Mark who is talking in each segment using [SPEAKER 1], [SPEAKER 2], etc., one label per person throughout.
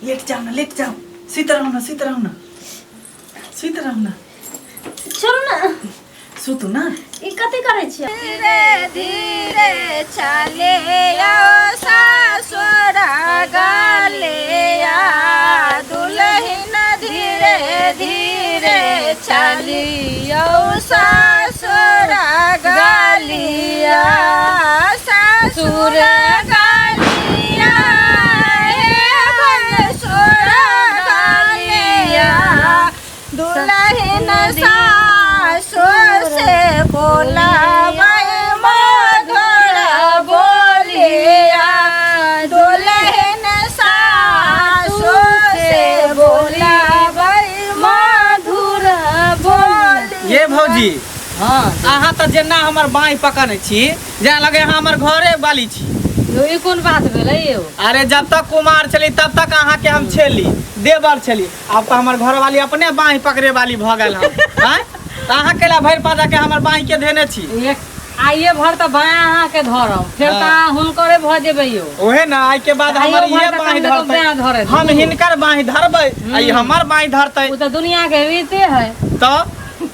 [SPEAKER 1] Late जाउ ने, late जाउ, सुति रहू ने, सुति रहू ने, सुति रहू ने।
[SPEAKER 2] छोड़ू ने।
[SPEAKER 1] सुतू ने।
[SPEAKER 2] ई कथी करै छियै?
[SPEAKER 3] धीरे धीरे चले आओ सासुर गलिया, दुल्हन धीरे धीरे चलियो सासुर गलिया, सासुर गलिया हे भैंसुर गलिया, दुल्हन सासुर से बोलाबै मधुर बोलिया, दुल्हन सासुर से बोलाबै मधुर बोलिया।
[SPEAKER 1] ये भौजी।
[SPEAKER 4] हाँ।
[SPEAKER 1] अहाँ तऽ जेना हमर बाँहि पकड़ने छी जेना लगे अहाँ हमर घरे वाली छी।
[SPEAKER 4] यौ, ई कोन बात भेलै यौ?
[SPEAKER 1] अरे जब तक कुमार छली तब तक अहाँ के हम छेली, देवर छली, आब तऽ हमर घरवाली अपने बाँहि पकड़े वाली भऽ गेल हन। आँय, तऽ अहाँ केला भरि पाजा के हमर बाँहि के धेने छी?
[SPEAKER 4] एक आइए भर तऽ बाँह अहाँके धरब, फेर तऽ
[SPEAKER 1] हाँ।
[SPEAKER 4] अहाँ हुनकरे भऽ जेबै यौ।
[SPEAKER 1] ओहे ना, आइ के बाद
[SPEAKER 4] आइयो
[SPEAKER 1] हमर
[SPEAKER 4] भर
[SPEAKER 1] इहे
[SPEAKER 4] तऽ
[SPEAKER 1] बाँहि
[SPEAKER 4] कम से कम
[SPEAKER 1] धरतै,
[SPEAKER 4] बाँह धरे
[SPEAKER 1] हम
[SPEAKER 4] दियौ।
[SPEAKER 1] हिनकर बाँहि धरबै आ ई हमर बाँहि धरतै।
[SPEAKER 4] ओ तऽ दुनिया के रीते है।
[SPEAKER 1] तऽ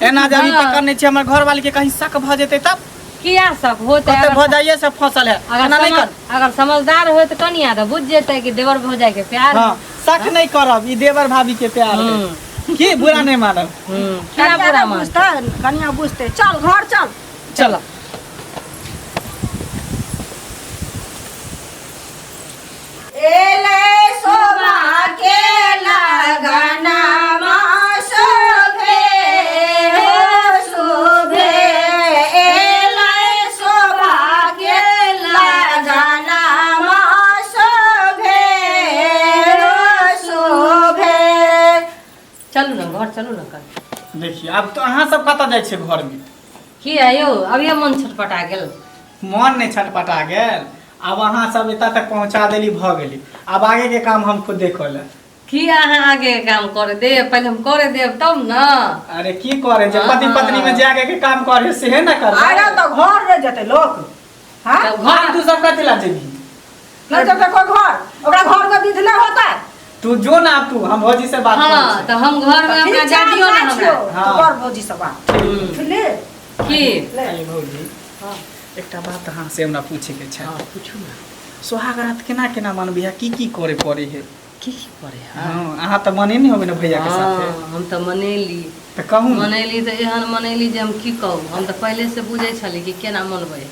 [SPEAKER 1] एना जब ई
[SPEAKER 4] हाँ।
[SPEAKER 1] पकड़ने छी, हमर घरवाली के कहीं शक भऽ जेतै तब?
[SPEAKER 4] किया शक होतै?
[SPEAKER 1] कते
[SPEAKER 4] अगर
[SPEAKER 1] भौजाइये से फंसल है।
[SPEAKER 4] अगर
[SPEAKER 1] एना नहि
[SPEAKER 4] समझ
[SPEAKER 1] कर।
[SPEAKER 4] अगर समझदार होय तऽ कनिया तऽ बुझ जेतै कि देवर भौजाई के प्यार।
[SPEAKER 1] हाँ, शक नहीं करब, ई देवर भाभी के प्यार है। की बुरा नहीं मानब।
[SPEAKER 4] किया
[SPEAKER 3] कनिया
[SPEAKER 4] बुरा
[SPEAKER 3] नहि
[SPEAKER 4] मान?
[SPEAKER 3] बुझतै, कनिया बुझतै। चल घर चल।
[SPEAKER 1] चल।
[SPEAKER 3] एलै शोभा के लगनमा शोभे हो शोभे, एलै शोभा के लगनमा शोभे हो शोभे।
[SPEAKER 4] चलू ने घर, चलू ने कल।
[SPEAKER 1] देखिए आब तो अहाँ सब कतऽ जाइ छियै घर में?
[SPEAKER 4] की है यौ, अभिये मन छटपटा गेल?
[SPEAKER 1] मन नहि छटपटा गेल, आब अहाँ सब एतऽ तक पहुँचा देली, भऽ गेली, आब आगे के काम हम खुदे कऽ लेब।
[SPEAKER 4] की अहाँ आगे के काम करे देब? पहिले हम करे देब तब न।
[SPEAKER 1] अरे की करे जे पति पत्नी में जे आगे के काम करे सेहे न करबै।
[SPEAKER 3] आगे तऽ घर नहि जेतै लोक। हाँ?
[SPEAKER 4] तब
[SPEAKER 1] घर तू सब कथी ला जेबही?
[SPEAKER 3] नहि जेतै कोइ घर, ओकरा घर के विध नहि होतै।
[SPEAKER 1] तू जो ना, तू हम भौजी से बात
[SPEAKER 4] हाँ,
[SPEAKER 1] करै छी।
[SPEAKER 4] तऽ हम घर में
[SPEAKER 3] ठीक
[SPEAKER 4] अपना
[SPEAKER 3] छै,
[SPEAKER 4] जा दियौ ने
[SPEAKER 3] हम जाइ
[SPEAKER 4] हमरा।
[SPEAKER 3] छियौ।
[SPEAKER 1] हाँ।
[SPEAKER 3] तू कर भौजी से बात। बुझली?
[SPEAKER 4] की?
[SPEAKER 3] ले।
[SPEAKER 1] अरे भौजी,
[SPEAKER 4] हाँ।
[SPEAKER 1] एकटा बात अहाँ से हमरा पूछे के छै।
[SPEAKER 4] हाँ, पूछू ना।
[SPEAKER 1] सोहाग रात केना केना मनबै है, की की करे पड़े है?
[SPEAKER 4] की की पड़े है?
[SPEAKER 1] हाँ, अहाँ तऽ मनेने होबै ने भैया के साथे?
[SPEAKER 4] हाँ, हम तऽ मनेली।
[SPEAKER 1] तऽ कहू ने।
[SPEAKER 4] मनेली तऽ एहन मनेली जे हम की कहू, हम तऽ पहिले से बुझै छली कि केना मनबै,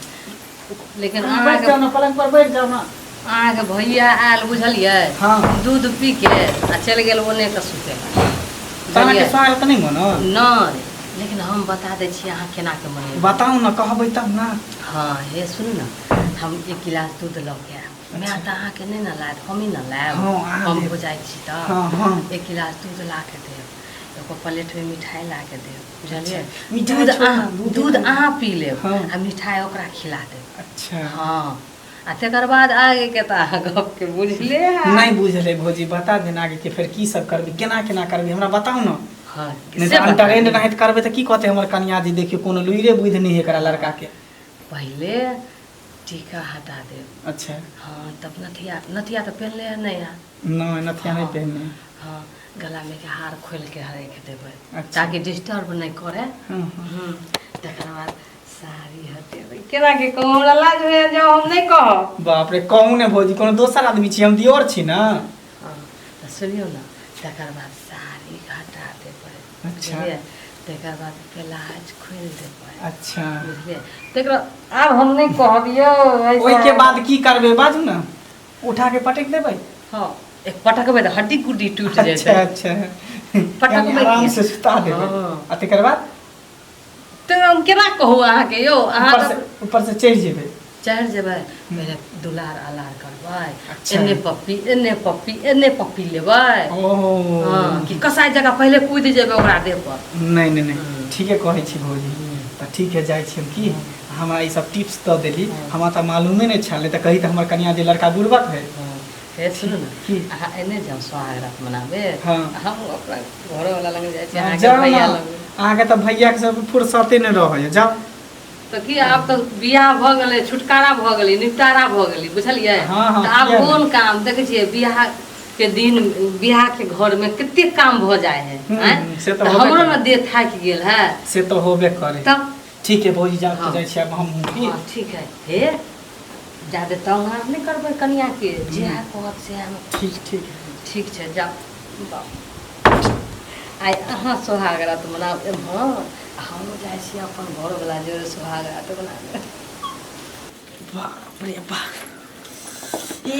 [SPEAKER 4] लेकिन
[SPEAKER 1] अहाँ बैठ
[SPEAKER 4] अहाँके
[SPEAKER 1] जाउ ने, पलंग पर बैठ जाउ ने।
[SPEAKER 4] अहाँके भैया आयल बुझलियै,
[SPEAKER 1] हाँ।
[SPEAKER 4] दूध पी के आ चलि गेल ओने के सुते ला।
[SPEAKER 1] तऽ अहाँके
[SPEAKER 4] बुझलियै?
[SPEAKER 1] सोहाग तऽ नहि मनल?
[SPEAKER 4] नहि, लेकिन हम बता दै छी अहाँ केना के मनेबै।
[SPEAKER 1] बताउ ने, कहबै तब ने।
[SPEAKER 4] हाँ, हे सुनू ने, हम एक गिलास दूध लऽ के आयब। माय तऽ अहाँके नहि ने लायत, हमही ने लायब।
[SPEAKER 1] हाँ, अहाँ
[SPEAKER 4] हम
[SPEAKER 1] लेब।
[SPEAKER 4] हो जाइ छी तऽ
[SPEAKER 1] हाँ, हाँ।
[SPEAKER 4] एक गिलास दूध ला के देब, एगो प्लेटमे मिठाइ ला के देब, बुझलियै?
[SPEAKER 1] अच्छा, मिठाइ
[SPEAKER 4] दूध
[SPEAKER 1] छोड़ू,
[SPEAKER 4] अहाँ
[SPEAKER 1] दूध
[SPEAKER 4] दूध
[SPEAKER 1] एखन-
[SPEAKER 4] अहाँ पी लेब
[SPEAKER 1] हाँ।
[SPEAKER 4] आ मिठाइ ओकरा खिला देब।
[SPEAKER 1] अच्छा।
[SPEAKER 4] हाँ, आ तकर बाद आगेके तऽ अहाँ गपके बुझले हैत।
[SPEAKER 1] नहि बुझलै भौजी, बता देना आगे के फेर की सब करबै, केना केना करबै, हमरा बताउ ने।
[SPEAKER 4] हाँ,
[SPEAKER 1] नहि
[SPEAKER 4] से
[SPEAKER 1] तऽ
[SPEAKER 4] बता
[SPEAKER 1] अंटरेंड
[SPEAKER 4] दियौ।
[SPEAKER 1] नाहित करबै तऽ की कहतै हमर कनिया जी, देखियौ कोनो लुइरे बुद्धि नहि है एकरा लड़का के।
[SPEAKER 4] पहिले टीका हटा देब।
[SPEAKER 1] अच्छा।
[SPEAKER 4] हाँ, तब नथिया, नथिया तऽ पहनले है नहीं है?
[SPEAKER 1] नहीं, नथिया नहीं
[SPEAKER 4] हाँ,
[SPEAKER 1] पहनले।
[SPEAKER 4] हाँ, गला में के हार खोल के रख देबै।
[SPEAKER 1] अच्छा।
[SPEAKER 4] ताकि डिस्टर्ब नहीं करे।
[SPEAKER 1] हाँ, हाँ।
[SPEAKER 4] तकर बाद साड़ी हटेबै। केना के कहू, हमरा लाज होइए, जाउ हम नहीं कहब।
[SPEAKER 1] बाप रे, कहू ने भौजी, कोनो दोसर आदमी छी, हम दियोर छी ना।
[SPEAKER 4] हाँ, तऽ सुनियौ ने, तकर बाद साड़ी हटा देबै।
[SPEAKER 1] अच्छा।
[SPEAKER 4] बुझलियै? तकर बाद ब्लाउज खोलि देबै।
[SPEAKER 1] अच्छा।
[SPEAKER 4] बुझलियै? तकर आब हम नहि कहब यौ। ऐसा-
[SPEAKER 1] ओहिके बाद की करबै बाजू ने? उठा के पटक देबै?
[SPEAKER 4] हाँ, एक पटकबै तऽ हड्डी गुड्डी टूटि
[SPEAKER 1] अच्छा।
[SPEAKER 4] जेतै।
[SPEAKER 1] अच्छा,
[SPEAKER 4] पटकबै
[SPEAKER 1] यानी आराम
[SPEAKER 4] किया?
[SPEAKER 1] से सुता देबै।
[SPEAKER 4] हाँ।
[SPEAKER 1] आ तकर बाद?
[SPEAKER 4] तऽ हम केना कहू अहाँके यौ, अहाँ
[SPEAKER 1] ऊपर
[SPEAKER 4] तऽ
[SPEAKER 1] से, ऊपर से चढ़ि जेबै?
[SPEAKER 4] चढ़ि जेबै, पहिले दुलार अलार करबै।
[SPEAKER 1] अच्छा।
[SPEAKER 4] एन्ने पप्पी, एन्ने पप्पी, एन्ने पप्पी लेबै।
[SPEAKER 1] ओ।
[SPEAKER 4] हँ, कि कसाई जकाँ पहिले कूदि जेबै ओकरा देह पर।
[SPEAKER 1] नहि नहि नहि,
[SPEAKER 4] हम्म।
[SPEAKER 1] ठीके कहै छी भौजी। तऽ ठीक है, जाइ छी हम। की हमरा ई सब टिप्स दऽ देली, हमरा तऽ मालूमे नहि छल, नहि तऽ कही तऽ हमर कनिया जे लड़का बुड़बक है।
[SPEAKER 4] हँ, हे सुनू ने।
[SPEAKER 1] की?
[SPEAKER 4] अहाँ एने जाउ सोहाग रात मनाबे।
[SPEAKER 1] हाँ।
[SPEAKER 4] हम अपना घरोवला लग जाइ छी, अहाँके
[SPEAKER 1] जाउ ने।
[SPEAKER 4] भैया लग।
[SPEAKER 1] अहाँके तऽ भैयाके सब फुर्सते नहि रहैए, जाउ।
[SPEAKER 4] तऽ की आब तऽ बियाह भऽ गेलै, छुटकारा भऽ गेलै, निपटारा भऽ गेलै, बुझलियै?
[SPEAKER 1] हाँ, हाँ,
[SPEAKER 4] तऽ आब
[SPEAKER 1] किया नहि?
[SPEAKER 4] कोन काम देखै छियै? बियाह के दिन बियाह के घर में कते काम भऽ जाइ है, आँय?
[SPEAKER 1] से तऽ
[SPEAKER 4] तऽ
[SPEAKER 1] होबे
[SPEAKER 4] हमरो
[SPEAKER 1] करे।
[SPEAKER 4] ने देह थाकि गेल है।
[SPEAKER 1] से तऽ होबे करे।
[SPEAKER 4] तब
[SPEAKER 1] ठीक है भौजी, जाउ तऽ।
[SPEAKER 4] हाँ।
[SPEAKER 1] जाइ छी आब हमहूँ की।
[SPEAKER 4] हाँ, ठीक है। हे, जादे तंग आर नहि करबै कनिया के, जेहा कहत सेहा।
[SPEAKER 1] ठीक ठीक।
[SPEAKER 4] ठीक छै, जाउ। बाप, आइ अहाँ सोहाग रात मनाउ एम्हर आ हमहूँ जाइ छी अपन घरवला जोरे सोहाग रात मनाबै।
[SPEAKER 1] बाप रे बाप, ई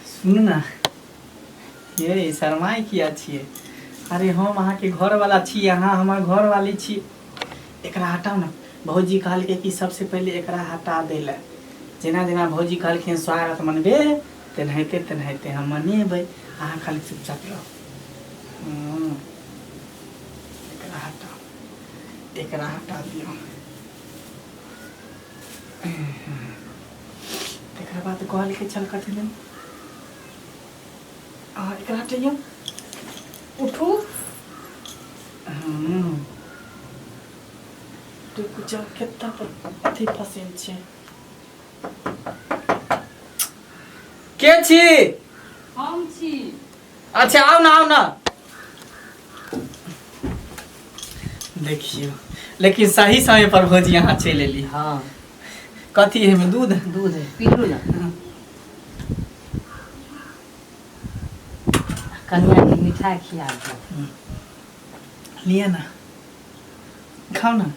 [SPEAKER 1] सुनू ना, ये शरमाइ किया छियै? अरे हम अहाँके घरवाला छी, अहाँ हमर घरवाली छी। एकरा हटाउ ने। भौजी कहलकै कि सबसे पहिले एकरा हटा दै लए। जेना जेना भौजी कहलखिन स्वागत मनबे, तेनाहिते तेनाहिते हम मनेबै। अहाँ खाली चुपचाप रहू। एकरा हटाउ, एकरा हटा दियौ। तकर बाद कहलकै छल कथी दिन, अहाँ एकरा हटैयौ, उठू। रुकू जाउ, कत्ता पर अथी पसिन छै। के छी?
[SPEAKER 4] हम छी।
[SPEAKER 1] अच्छा, आउ ना, आउ ना। देखियौ, लेकिन सही समय पर भौजी अहाँ चलि एली।
[SPEAKER 4] हाँ।
[SPEAKER 1] कथी है में? दूध?
[SPEAKER 4] दूध है, पीलू ना। कनिया के मिठाई खिया दियौ।
[SPEAKER 1] लिअ ना, खाउ ना।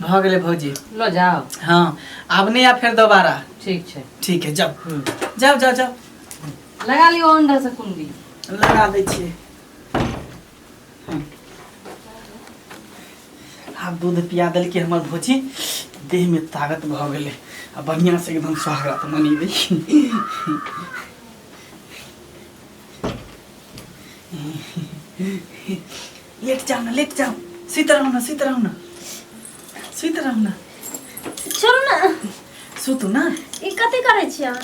[SPEAKER 1] भऽ गेलै भौजी।
[SPEAKER 4] लऽ जाओ।
[SPEAKER 1] हाँ, आब नहि आब फेर दोबारा।
[SPEAKER 4] ठीक छै।
[SPEAKER 1] ठीक है, जाउ। जाउ जाउ जाउ।
[SPEAKER 4] लगा लियौ अंदर से कुंडी।
[SPEAKER 1] लगा दै छियै। आब दूध पिया देलकै हमर भौजी, देहमे ताकत भऽ गेलै आ बढ़िआँसँ एकदम स्वागत मनेबै। लेट जाउ ने, लेट जाउ, सुति रहू ने, सुति रहू ने, सुति रहू ने।
[SPEAKER 2] छोड़ू ने।
[SPEAKER 1] सुतू ने।
[SPEAKER 2] ई कथी करै छियै अहाँ?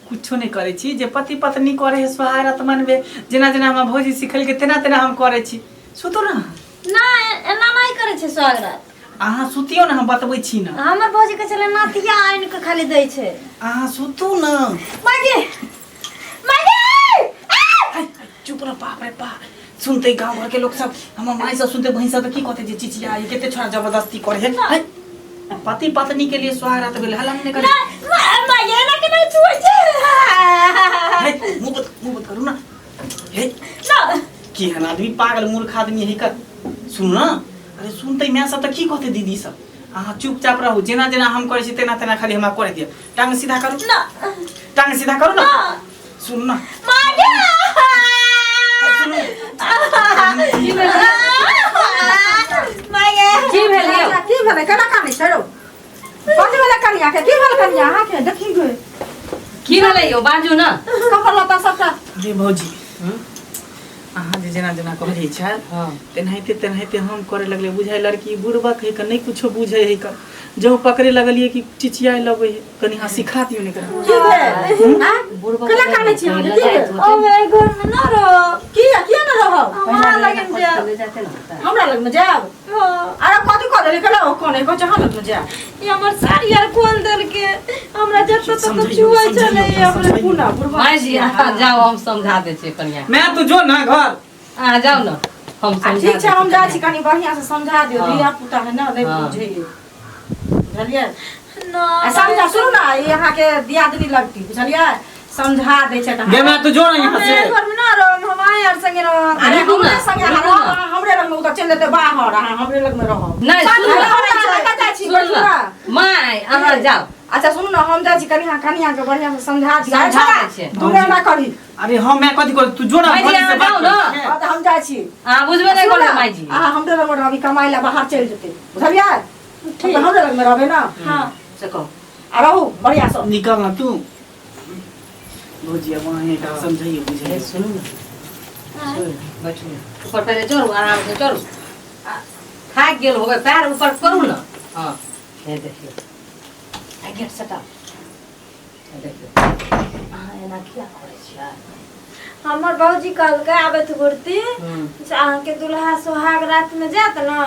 [SPEAKER 1] कुछो नहि करै छी। जे पति पत्नी करै है सोहारत मनबे, जेना जेना हमर भौजी सिखेलकै तेना तेना हम करै छी। सुतू ने।
[SPEAKER 2] नहि, एना नहि करै छै स्वागत।
[SPEAKER 1] अहाँ सुतियौ ने, हम बतबै छी ने।
[SPEAKER 2] हमर भौजी कहै छलै नातिया आनि कऽ खाली दै छै।
[SPEAKER 1] अहाँ सुतू ने।
[SPEAKER 2] मागे मागे।
[SPEAKER 1] हाय, चुप रह। बाप रे बाप, सुनते गाँव घर के लोग सब, हमर माय सब सुनते, बहिन सब, तऽ की कहते जे चिचिया ई कते छोड़ा जबरदस्ती करे है। हाय, पति पत्नी के लिए स्वागत भेल, हल्ला नहि करे।
[SPEAKER 2] मागे एना केना छुए छै?
[SPEAKER 1] हाय, मुंह बंद, मुंह बंद करू ना। हे।
[SPEAKER 2] ना।
[SPEAKER 1] केहन आदमी, पागल मूर्ख आदमी है कर। सुन ना, अरे सुनते माय सब तऽ की कहते, दीदी सब? अहाँ चुपचाप रहू, जेना जेना हम करै छी तेना तेना खाली हमरा करे दिअ। टांग सीधा करू।
[SPEAKER 2] ना।
[SPEAKER 1] टांग सीधा करू ना।
[SPEAKER 2] ना।
[SPEAKER 1] सुन ना।
[SPEAKER 2] मागे।
[SPEAKER 1] सुनू।
[SPEAKER 4] की भेल?
[SPEAKER 2] मागे।
[SPEAKER 4] की भेल यौ?
[SPEAKER 3] की भेलै? केना कानै छै रौ? कथी भेलै कनिया के? की भेल कनिया अहाँके? देखी गे।
[SPEAKER 4] की भेलै यौ, बाजू ना।
[SPEAKER 3] कपड़ लत्ता सबटा।
[SPEAKER 1] गे भौजी, अहाँ जे जेना जेना कहै छै तेनाहिते तेनाहिते हम करे लगले। बुझाइ लड़की बुड़बक है के नहि कुछो बुझै है के। जँ पकड़े लगलियै कि चिचियाए लगै है। कनि अहाँ सिखा दियौ ने एकरा।
[SPEAKER 3] की भेल आँ?
[SPEAKER 4] बुढ़बा
[SPEAKER 3] केना कानै छी अहाँ? की भेल?
[SPEAKER 2] ओ मेरे घर में ना रहो।
[SPEAKER 3] किया, किया ने रहब?
[SPEAKER 2] हमरा लगन जायब।
[SPEAKER 3] हमरा लगमे जायब?
[SPEAKER 2] हाँ।
[SPEAKER 3] अरे कथी कऽ देली? केना ओ कोने कहै छै अहाँ लगमे जायब?
[SPEAKER 2] ई हमर साड़ी आर खोल देलके, हमरा जतऽ ततऽ
[SPEAKER 1] समझैयौ,
[SPEAKER 2] छुए
[SPEAKER 1] समझैयौ,
[SPEAKER 2] छलै
[SPEAKER 1] समझैयौ।
[SPEAKER 2] हमरा।
[SPEAKER 3] पुनः बुढ़बा।
[SPEAKER 4] माय जी, अहाँ जाउ, हम समझा दै छियै कनिया।
[SPEAKER 1] मैं तू जो ना घर।
[SPEAKER 4] अहाँ जाउ ने, हम
[SPEAKER 3] आ
[SPEAKER 4] समझा
[SPEAKER 3] ठीक छै, हम
[SPEAKER 4] दै
[SPEAKER 3] जाइ छी, कनि बढ़िआँ से समझा दियौ।
[SPEAKER 4] हाँ।
[SPEAKER 3] धिया पुता है ना, नहि
[SPEAKER 4] हाँ।
[SPEAKER 3] बुझैए, बुझलियै?
[SPEAKER 2] ना।
[SPEAKER 3] आ समझा, सुनू ने, ई अहाँके दियादनी लगती, बुझलियै? समझा दै छै तऽ
[SPEAKER 1] गे मैं तू जो ना यहाँ से।
[SPEAKER 2] मेरे घर में ना रहो, हम आए यार संगे रहो।
[SPEAKER 3] अरे
[SPEAKER 4] रुकू
[SPEAKER 3] हमरे
[SPEAKER 4] ना,
[SPEAKER 3] संगे अहाँ
[SPEAKER 4] रुकू
[SPEAKER 3] रहब,
[SPEAKER 4] ना।
[SPEAKER 3] अहाँ हमरे लगमे, ओ तऽ चलि जेतै बाहर, अहाँ हमरे लगमे रहब।
[SPEAKER 4] नहि, सुनू ना।
[SPEAKER 3] कतऽ जाइ छी?
[SPEAKER 4] सुनू
[SPEAKER 3] बैठू
[SPEAKER 4] ना
[SPEAKER 3] ना।
[SPEAKER 4] माय, अहाँ जाउ।
[SPEAKER 3] अच्छा सुनू ने, हम जाइ छी, कनि अहाँ कनियाके बढ़िआँ से समझा दियौ।
[SPEAKER 4] समझा दै छियै।
[SPEAKER 3] तू एना करही।
[SPEAKER 1] अरे हम मैं कथी कर, तू जो ना।
[SPEAKER 4] भाईजी,
[SPEAKER 1] भौजी से
[SPEAKER 4] अहाँ
[SPEAKER 1] बात
[SPEAKER 4] जाउ ना।
[SPEAKER 1] करै छियै।
[SPEAKER 3] हँ तऽ हम जाइ छी।
[SPEAKER 4] अहाँ बुझबे नहि
[SPEAKER 3] सुनू
[SPEAKER 4] करबै
[SPEAKER 3] ने,
[SPEAKER 4] माय जी।
[SPEAKER 3] अहाँ हमरे लगमे रहब, ई कमाइ लए बाहर चलि जेतै, बुझलियै? तऽ हमरे लगमे रहबै ने।
[SPEAKER 2] हाँ।
[SPEAKER 4] से कहू।
[SPEAKER 3] आ रहू बढ़िआँ सँ।
[SPEAKER 1] निकल ना तू। भौजी, अब अहाँ एकरा समझाइयो
[SPEAKER 4] ए,
[SPEAKER 1] बुझाइयो।
[SPEAKER 4] सुनू ने, सुनू, बैठू ने ऊपर पहिले चढ़ू, आराम से चढ़ू। आ, थाकि गेल होबै, पैर ऊपर करू ने। हाँ, हे देखियौ, आ गेट सटाउ। देखियौ अहाँ एना किया करै छियै?
[SPEAKER 2] हमर बाबूजी कहलकै आबैत घुरती से अहाँके दुल्हा सोहाग रात में जायत ने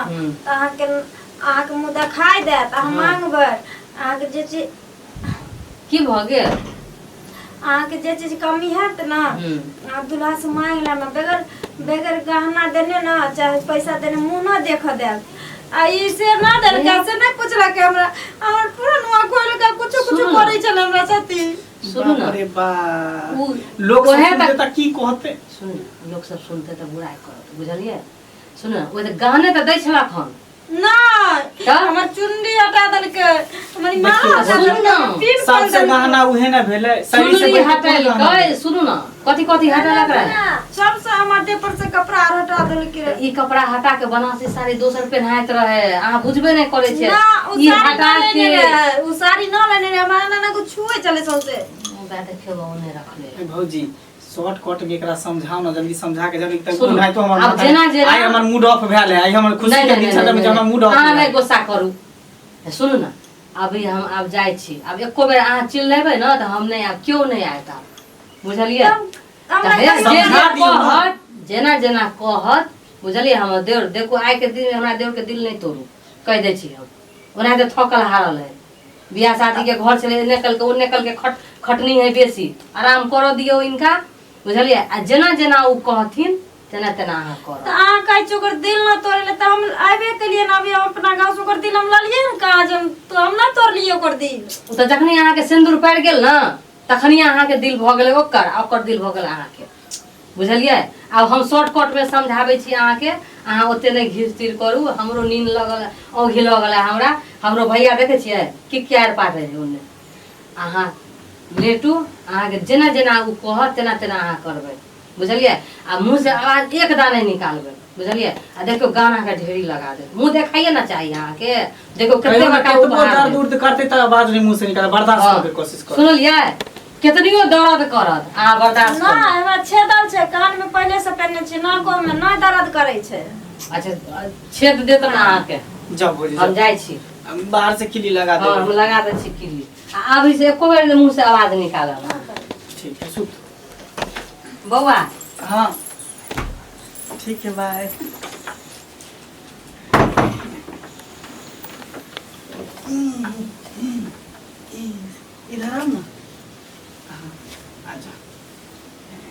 [SPEAKER 2] तऽ अहाँके अहाँके मुँह देखाइ देत, अहाँ मांगबै अहाँके जे चीज।
[SPEAKER 4] की भऽ गेल?
[SPEAKER 2] अहाँके जे चीज कमी हैत ने अहाँ दुल्हा से मांगि लेब, बगैर बगैर गहना देने ने चाहे पैसा देने मुँह न देख देब। आ ई से ना देलकै, से नहि पुछलकै हमरा, हमर पूरा नुआ खोलि कऽ कुछो कुछो
[SPEAKER 4] सुनू ने।
[SPEAKER 2] करै छलै हमरा साथी।
[SPEAKER 4] सुनू ने।
[SPEAKER 1] बाप रे बाप,
[SPEAKER 4] उ
[SPEAKER 1] लोक सब
[SPEAKER 4] ओहे
[SPEAKER 1] सुनते तऽ की कहते?
[SPEAKER 4] सुनू ने, लोक सब सुनते तऽ बुराइ करत, बुझलियै? सुनू ने, ओ तऽ गहने तऽ दै छलक हन।
[SPEAKER 2] नहि,
[SPEAKER 4] तऽ?
[SPEAKER 2] हमर चुनरी हटा देलकै, हमर माँ
[SPEAKER 1] देखियौ,
[SPEAKER 2] हटा
[SPEAKER 4] सुनू
[SPEAKER 2] देलकै,
[SPEAKER 4] ने।
[SPEAKER 2] हमर पीठ खोलि
[SPEAKER 1] सबसे
[SPEAKER 2] देलकै।
[SPEAKER 1] गहना उहे ने भेलै, शरीर से
[SPEAKER 4] चुनरी
[SPEAKER 1] बढ़ि के कोन गहना
[SPEAKER 4] हटेलकै।
[SPEAKER 1] भेलै?
[SPEAKER 4] सुनू ने, कथी कथी हटेलक रहे?
[SPEAKER 2] सबसे हमर देह पर से कपड़ा आर हटा देलकै रहे।
[SPEAKER 4] ई कपड़ा हटा के बनारसी साड़ी दोसर पेन्हाइत रहे, अहाँ बुझबे नहि करै छियै।
[SPEAKER 2] ना, उ
[SPEAKER 4] ई
[SPEAKER 2] साड़ी
[SPEAKER 4] हटा
[SPEAKER 2] न लेने
[SPEAKER 4] के
[SPEAKER 2] रहे, उ साड़ी न लेने रहे, हमरा एना एना कुछ छुए चले सौंसे।
[SPEAKER 4] मुदा देखियौ, ओ नहि रखले।
[SPEAKER 1] ए भौजी, शॉर्टकट में एकरा समझाओ ना, जल्दी समझा के जल्दी तक
[SPEAKER 4] सुनू,
[SPEAKER 1] नहीं तो हमर
[SPEAKER 4] आब
[SPEAKER 1] माथा-
[SPEAKER 4] जेना जेना-
[SPEAKER 1] आइ हमर मूड ऑफ भेल है, आइ हमर खुशी
[SPEAKER 4] नहि
[SPEAKER 1] के
[SPEAKER 4] नहि
[SPEAKER 1] दिन छल,
[SPEAKER 4] नहि
[SPEAKER 1] हमर मूड ऑफ
[SPEAKER 4] अहाँ
[SPEAKER 1] भेल।
[SPEAKER 4] नहि गुस्सा करू। सुनू ने, अभी हम आब जाइ छी। आब एको बेर अहाँ चिल्लेबै ने तऽ हम नहि आयब, केओ नहि आयत आब, बुझलियै?
[SPEAKER 2] हमरा
[SPEAKER 4] तऽ हे,
[SPEAKER 2] कहियो-
[SPEAKER 4] जे
[SPEAKER 1] समझा
[SPEAKER 4] जे
[SPEAKER 1] दियौ ने।
[SPEAKER 4] कहत, जेना जेना कहत, बुझलियै? हमर देवर देखू, आइ के दिन हमरा देवर के दिल नहि तोड़ू, कहि दै छी हम। ओनाहिते थकल हारल है, बियाह शादी के घर छलै, एने कलके ओने कलके खट खटनी है बेसी। आराम करऽ दियौ इनका, बुझलियै? आ जेना जेना ओ कहथिन तेना तेना अहाँ
[SPEAKER 2] तऽ
[SPEAKER 4] करब।
[SPEAKER 2] अहाँ कहै छी ओकर दिल न तोड़े ले, तऽ हम आबे केलियै ने अभी हम अपना गाँव से, ओकर दिल हम ललियै ने कहाँ जे हम तऽ हम न तोड़लियै ओकर दिल।
[SPEAKER 4] ओ तऽ जखनी अहाँके सिन्दूर पड़ि गेल ने तखनी अहाँके दिल भऽ गेलै ओकर आ ओकर दिल भऽ गेल अहाँके, बुझलियै? आब हम शॉर्टकटमे समझाबै छी अहाँके, अहाँ ओते नहि घीच तीर करू। हमरो नींद लगल, औंघी लगल है हमरा। हमरो भैया देखै छियै कि क्यार पाटै है ओन्ने। अहाँ लेटू, अहाँके जेना जेना ओ कहत तेना तेना अहाँ करबै, बुझलियै? आ मुँहसँ आवाज एक दा नहि निकालबै, बुझलियै? आ देखियौ, गानाके ढेरी लगा देत, मुँह देखाइए ने चाही अहाँके। देखियौ कते
[SPEAKER 1] कहियो ना,
[SPEAKER 4] बड़का
[SPEAKER 1] केतबो
[SPEAKER 4] उपहार
[SPEAKER 1] दर्द
[SPEAKER 4] देत।
[SPEAKER 1] उर्द करते तऽ आवाज नहीं मुंह से निकाल, बर्दाश्त
[SPEAKER 4] हाँ।
[SPEAKER 1] करे के कोशिश कर।
[SPEAKER 4] सुनलियै? केतनियो दर्द करत अहाँ बर्दाश्त
[SPEAKER 2] ना
[SPEAKER 4] करू।
[SPEAKER 2] हमरा छेदल छै कान में, पहिले से पहिने छै, नाको में नहि दर्द करै छै।
[SPEAKER 4] अच्छा, छेद देत ने अहाँके।
[SPEAKER 1] जाओ भौजी,
[SPEAKER 4] हम
[SPEAKER 1] जाओ।
[SPEAKER 4] जाइ छी।
[SPEAKER 1] हम बाहर से किली लगा
[SPEAKER 4] हाँ, हम
[SPEAKER 1] देबै।
[SPEAKER 4] लगा दै छी किल्ली, आ अभी से एको बेर मुँह से आवाज निकालब।
[SPEAKER 1] ठीक है, सुत।
[SPEAKER 4] बौआ।
[SPEAKER 1] हाँ ठीक है, बाय। इधर आओ ना। हाँ, आजा।